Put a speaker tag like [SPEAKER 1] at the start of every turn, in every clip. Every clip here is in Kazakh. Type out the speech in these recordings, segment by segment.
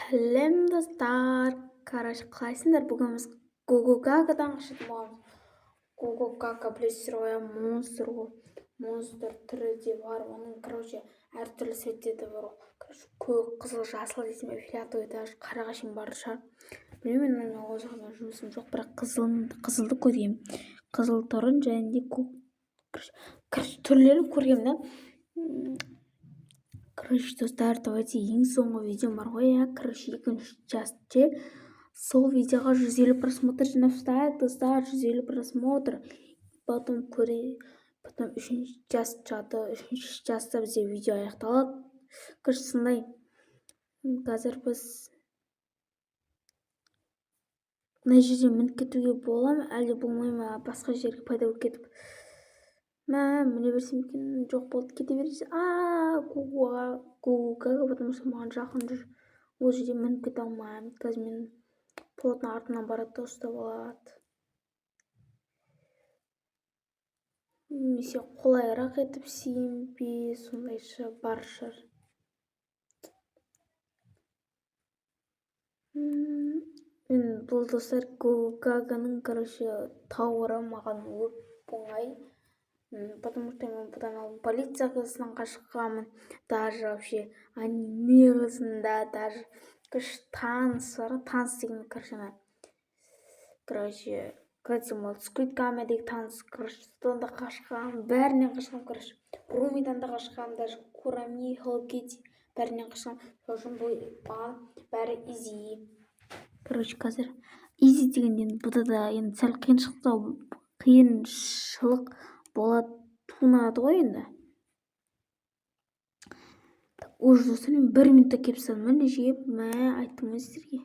[SPEAKER 1] Сәлем, достар! Короче, қалайсыңдар? Бүгін біз Гугу Гагадан қашатын боламыз. Гугу Гага, білесіздер ғой, иә, монстр ғой. Монстр түрі де бар оның, короче, әртүрлі цвет те де бар ғой. Короче, көк, қызыл, жасыл дейсің бе, фиолетовый, даже қараға шейін бар шығар. Білмеймін, мен ол жағынан жұмысым жоқ, бірақ қызылды көргенмін. Қызыл түрін және де көк, короче, түрлерін көргенмін да. Короче, достар, давайте ең соңғы видеом бар ғой, иә, короче, екінші часть ше. Сол видеоға 150 просмотр жинап тастайық, достар, 150 просмотр. Потом көре, потом үшінші часть шығады, үшінші часть та бізде видео аяқталады. Короче, сондай. Қазір біз мына жерден мініп кетуге бола ма, әлде болмай ма, басқа жерге пайда болып кетіп. Мә, міне берсем екен, жоқ, болды, кете бересіз. А, Гугу Гага, потому что маған жақын жүр. Ол жерде мініп кете алмаймын. Қазір мен плотно артымнан барады да ұстап алады. Немесе қолайырақ етіп істейін бе, сондай бар шығар. Мен бұл, достар, Гугу Гаганың, короче, тауыры маған өп оңай. Потому что мен бұдан алдын полиция қызынан қашқанмын. Даже вообще аниме қызында, даже, короче, таныс бар ғой, таныс деген, короче, ана, короче, қалай десем болады, Squid Game-дегі таныс, короче, содан да қашқанмын, бәрінен қашқанмын, короче, Румидан да қашқанмын, даже Курами, Hello Kitty, бәрінен қашқанмын. Сол үшін бұл маған бәрі изи. Короче, қазір изи дегенде енді бұда да енді сәл қиыншылық болады, туынады ғой енді. Так, уже, достар, мен бір минутта келіп тастадым міне жерге. Мә, айттым ғой сіздерге.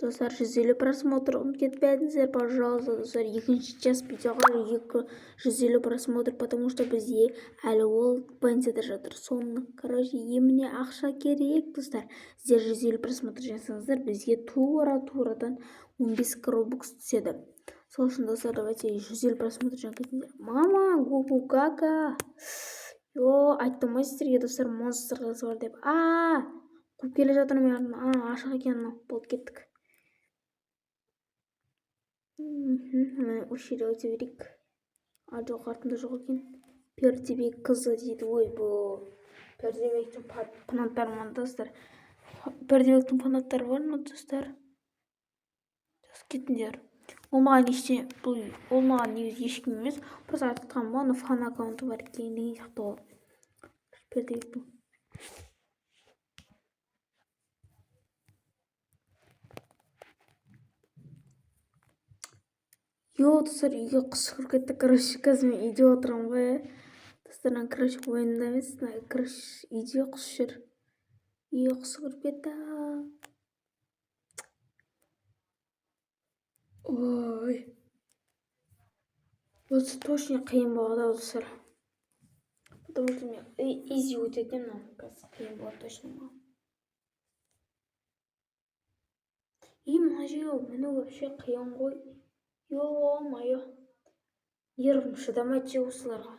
[SPEAKER 1] Достар, 150 просмотр ұмытып кетпеңіздер, пожалуйста, достар. Екінші часть видеоға 250 просмотр, потому что бізде әлі ол больницада жатыр. Соны, короче, еміне ақша керек, достар. Сіздер 150 просмотр жасаңыздар, бізге тура турадан 15 робукс түседі. Сол үшін, достар, давайте 150 просмотр жинап кетіңдер. Мама, Гугу Гага. Йо, айттым ғой сіздерге, достар, монстр қыз бар деп. А, қуып келе жатыр мен. А, ашық екен мынау. Болды, кеттік. Міне, осы жерде өте берейік. А, жоқ, артымда жоқ екен. Пердебек қызы дейді. Ойбу. Пердебектің фанаттары ма, достар? Пердебектің фанаттары бар ма, достар? Жазып кетіңдер. Ол маған ештеңе, бұл ол маған негізі ешкім емес. Просто айтып жатқаным ғой, ана фан аккаунты бар екен деген сияқты ғой. Пердебектің. Йо, достар, үйге құс кіріп кетті. Короче, қазір мен үйде отырамын ғой, иә. Достар, мына, короче, ойында емес, мына, короче, үйде құс жүр. Үйге құс кіріп кетті. Ой. Осы точно қиын болады, достар. Потому что мен изи өтетін мынау. Қазір қиын болады точно маған. И мына жерге міну вообще қиын ғой. Ё-моё. Нервім шыдамайды ше осыларға.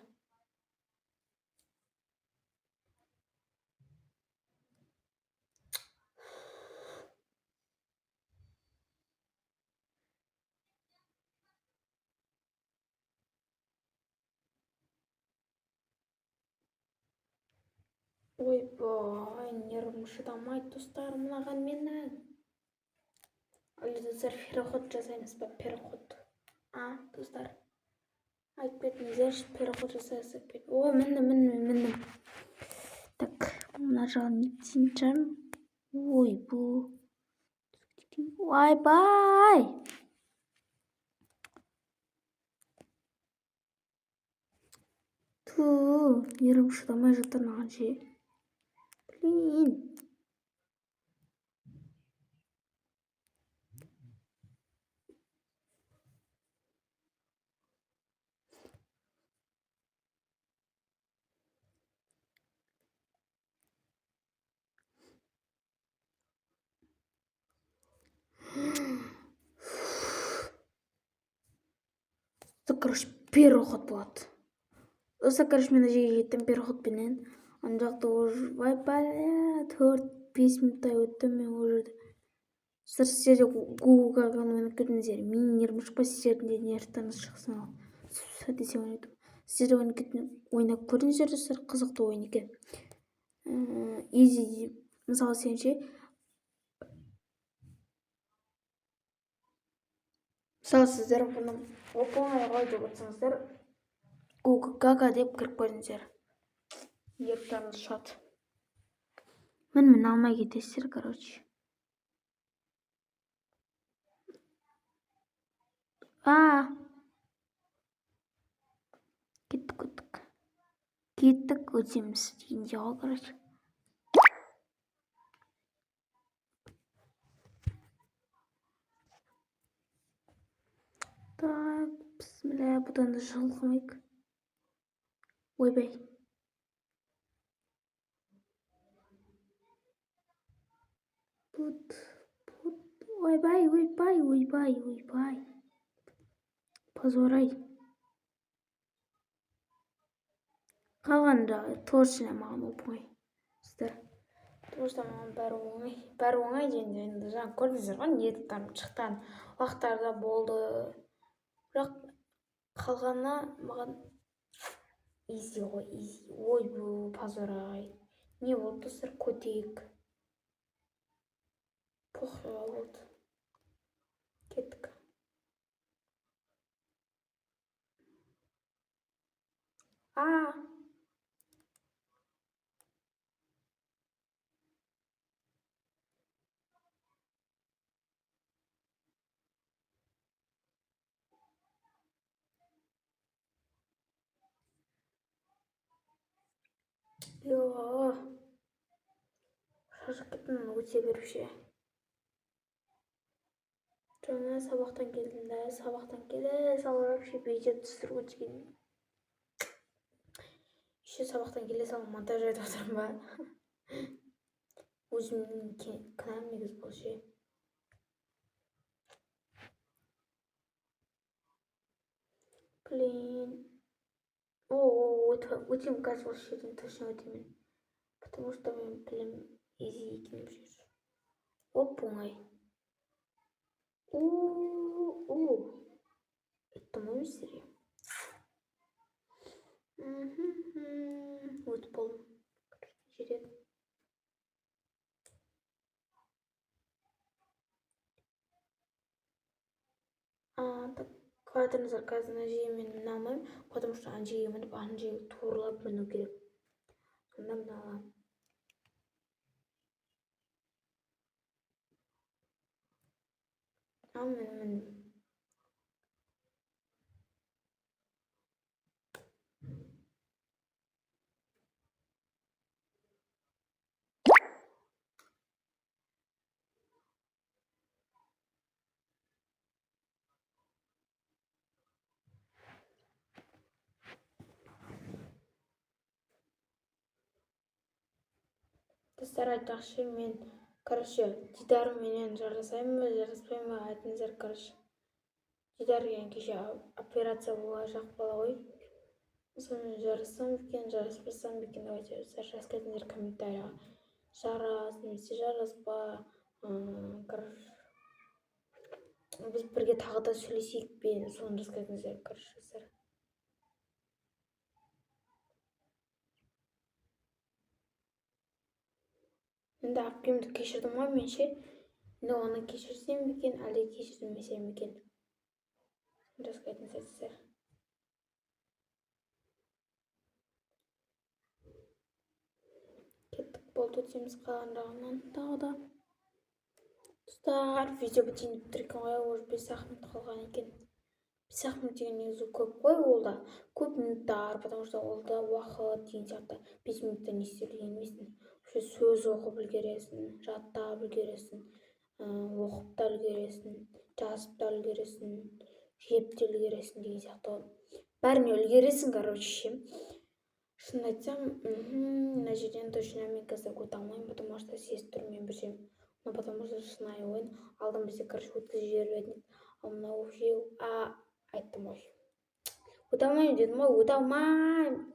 [SPEAKER 1] Ойбай, нервім шыдамайды, достар, мынаған менің. Әлде, достар, переход жасаймыз ба, переход? А, достар, айтып кетіңіздерші, переход жасасақ пе? О, міндім, міндім, міндім. Так, мына жағын не істейтін шығармын? Ойбу. Ойбай! Ту, нервім шыдамай жатыр мынаған ше. Блин. Короче, переход болады. Достар, короче, мен мына жерге жеттім переходпенен. Ана жақта уже, ойбай, төрт 5 минуттай өтті мен ол жерде. Достар, сіздер де Гугл Гаганы ойнап көрдіңіздер. Менің нервім шықпай, сіздердің де нервтеріңіз шықсын ал. Десем ойнадым. Сіздер де ойнап көрдіңіздер, достар, қызықты ойын екен. Изи, мысалы, сен ше. Мысалы, сіздер бұны оп-оңай ғой деп отырсаңыздар, Гугл Гага деп кіріп көріңіздер. Нервтеріңіз шығады. Мін алмай кетесіздер, короче. Кеттік, өттік. Кеттік, өтеміз дегенде ғой, короче. Так, бісміллә, бұдан да жығылмайық. Ойбай. Бұт, бұт, ойбай, ойбай, ойбай, ойбай. Позор-ай. Қалған жағы точно маған оп-оңай. Достар, точно маған бәрі оңай. Бәрі оңай дегенде енді жаңа көрдіңіздер ғой, нервтарым шыққан уақыттарда болды. Бірақ қалғаны маған изи ғой, изи. Ойбу, позор-ай. Не болды, достар, көтейік. Похуй болды. Кеттік. Йо. Шаршап кеттім өте беріп ше. Жаңа сабақтан келдім да, сабақтан келе салып ше видео түсіру деген. Еще сабақтан келе салып монтаж айтып отырмын ба? Өзімнің кінәм негізі бұл ше. Блин. О, өтемін қазір осы жерден точно өтемін. Потому что мен білем изи екен бұл жер. Оп, оңай. У-у. Айттым ғой сіздерге. Өтіп болдым. Жетеді. Так, қарайтыңыздар, қазір мына жерге мен міне алмаймын, потому что ана жерге мініп, ана жерге туралап міну керек. Сонда міне аламын. Ал міне міндім. Достар, айтпақшы, мен, короче, Дидарменен жарасаймын ба, жараспаймын ба, айтыңыздар, короче. Дидар деген кеше операция болашақ бала ғой. Сонымен жарассам екен, жараспасам екен, давайте, достар, жазып кетіңдер комментарийға. Жарас немесе жараспа, короче, біз бірге тағы да сөйлесейік пе, соны жазып кетіңіздер, короче, достар. Енді әпкемді кешірдім ғой мен ше. Енді оны кешірсем бе екен, әлде кешірмесем бе екен? Жазып кетіңіздер. Кеттік, болды, өтеміз қалған жағынан тағы да. Достар, видео бітейін деп тұр екен ғой, уже 5-ақ минут қалған екен. 5-ақ минут деген негізі көп қой, ол да көп минуттар, потому что ол да уақыт деген сияқты. 5 минутта не істеп үлгермейсің. Вообще сөз оқып үлгересің, жаттап үлгересің, оқып та үлгересің, жазып та үлгересің, жеп те үлгересің деген сияқты ғой. Бәріне үлгересің, короче, ше. Шынын айтсам, мына жерден точно мен қазір өте алмаймын, потому что сезіп тұрмын мен бір жерім. Но потому что шынайы ойын алдын бізде, короче, өткізіп жіберіп еді. Ал мынау вообще, айттым ғой. Өте алмаймын дедім ғой, өте алмаймын.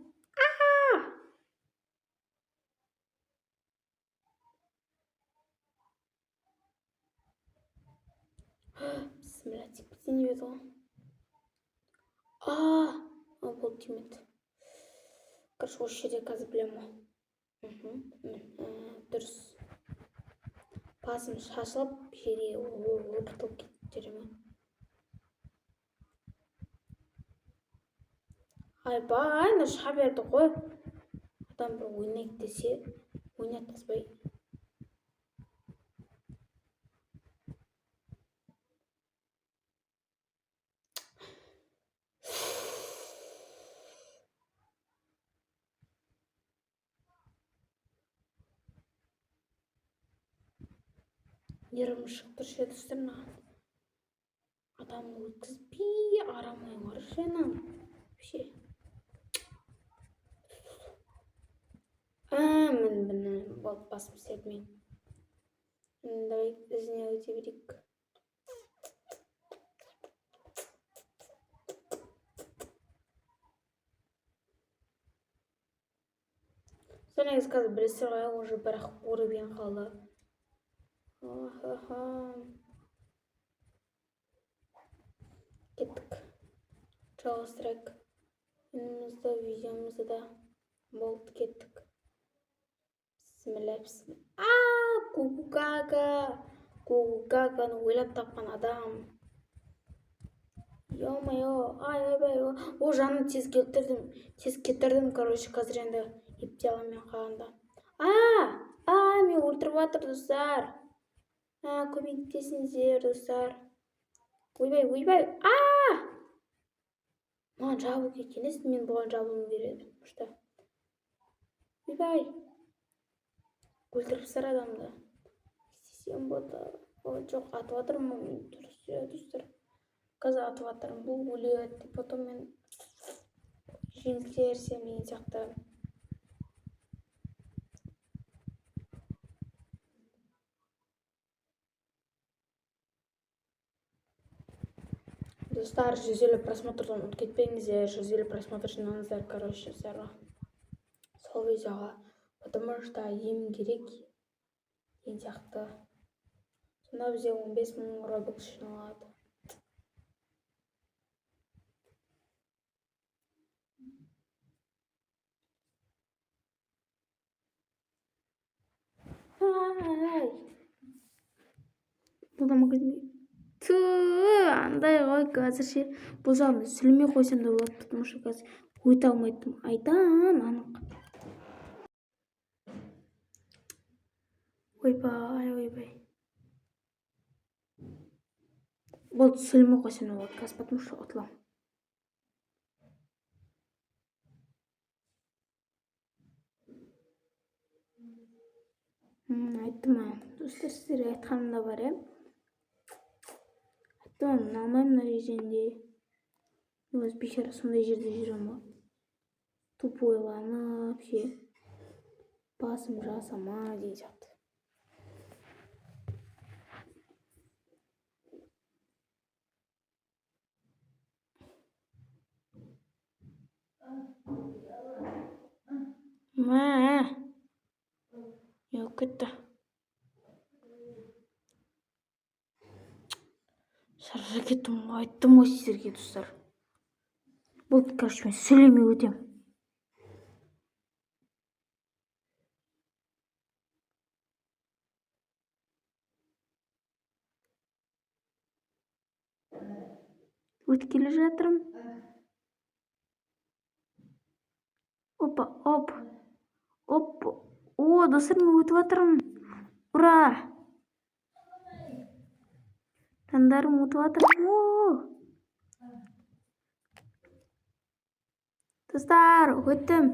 [SPEAKER 1] Бісміллә, тиіп кетейін деп еді ғой. А, болды, тимеді. Короче, осы жерде қазір білемін ғой. Дұрыс. Басым шашылып, жерге опыртылып кетіп жүре ме? Айбай, мына шыға берді ғой. Адам бір ойнайық десе, ойнатқызбай. Нервім шығып тұр ше, достар, маған. Адам өткізбей, арам ойын мынаны. Вообще. Міне, міне, болды, басым істеді мен. Давай ізіне өте берейік. Сол негізі қазір білесіздер ғой, уже бір ақ уровень қалды. Ахаха. Кеттік. Жалғастырайық. Ойынымызды, видеомызды да. Болды, кеттік. Бісміллә, бісміллә. А, Гугу Гага. Гугу Гаганы ойлап тапқан адам. Ё-моё, ай, ойбай, о, жаным тез келтірдім, тез кетірдім, короче, қазір енді ептей аламын мен қалғанда. А, а, мен өлтіріп жатыр, достар. А, көмектесіңіздер, достар. Ойбай, ойбай, а! Маған жабу кеткен емес, мен бұған жабуым керек еді, потому что. Ойбай. Өлтіріп тастар адамды. Істесем болады. О, жоқ, атып жатырмын мен, дұрыс, иә, достар. Қазір атып жатырмын, бұл өледі, потом мен жеңіске ерісемін деген сияқты. Достар, 150 просмотрдан ұмытып кетпеңіздер, 150 просмотр жинаңыздар, короче, достар, сол видеоға, потому что ем керек деген сияқты. Сонда бізде 15 мың робокс жиналады. Ай! Бұл да магазинге. Ту, андай ғой қазір ше. Бұл жағын сөйлемей қойсам да болады, потому что қазір өте алмайтыным айдан анық. Ойбай, ойбай. Болды, сөйлемей қойсам да болады қазір, потому что ұтыламын. Айттым ма? Достар, сіздерге айтқаным да бар, иә? Айттым ғой, міне алмаймын мына жерден. Өзі бейшара сондай жерде жүремін ғой. Тупойланып ше. Басым жасама деген сияқты. Мә. Не болып кетті? Шаршап кеттім ғой, айттым ғой сіздерге, достар. Болды, короче, мен сөйлемей өтемін. Өтіп келе жатырмын. Опа, оп. Оп. О, достар, мен өтіп жатырмын. Ура! Жандарым, өтіп жатырмын. О! Достар, өттім.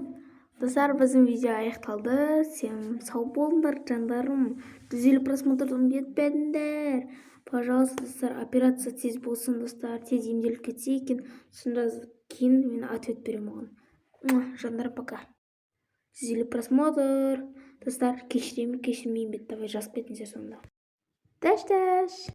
[SPEAKER 1] Достар, біздің видео аяқталды. Сен сау болыңдар, жандарым. 150 просмотрдан кетпедіңдер. Пожалуйста, достар, операция тез болсын, достар. Тез емделіп кетсе екен. Сонда кейін мен ответ беремін оған. Жандар, пока. 150 просмотр. Достар, кешіремін, кешірмеймін бе? Давай жазып кетіңіздер сонда. Даш, даш.